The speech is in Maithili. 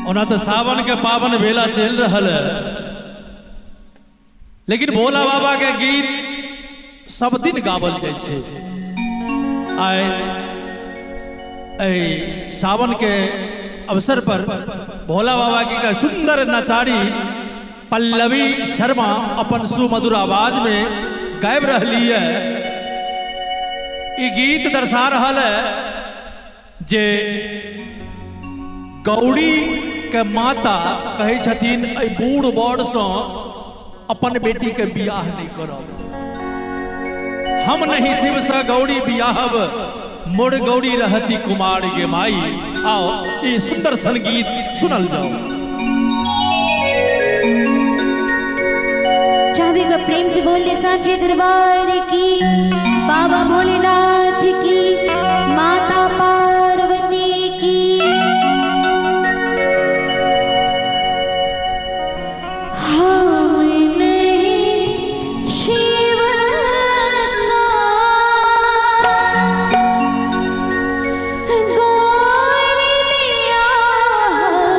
ओना तऽ सावन के पावन बेला चलि रहल है, लेकिन भोला बाबा के गीत सब दिन गावल जाइ छै। आइ एहि सावन के अवसर पर भोला बाबा के एकटा सुंदर नचारी पल्लवी शर्मा अपन सुमधुर आवाज में गाबि रहली है। ई गीत दर्शा रहल है जे गौरी के माता कहै छथिन एहि बूढ़ बरसँ अपन बेटी के बियाह नहि करब, हम नहीं शिव से गौरी बियाहब, मोर गौरी रहती कुमार गे माई। आओ ई सुंदर सन गीत सुनल जाओ। चाहबे का प्रेम से बोल ले सांचे दरबार की, बाबा भोलेनाथ की, माता पार्वती की। हम नहीं शिव सा गौरी बियाहब।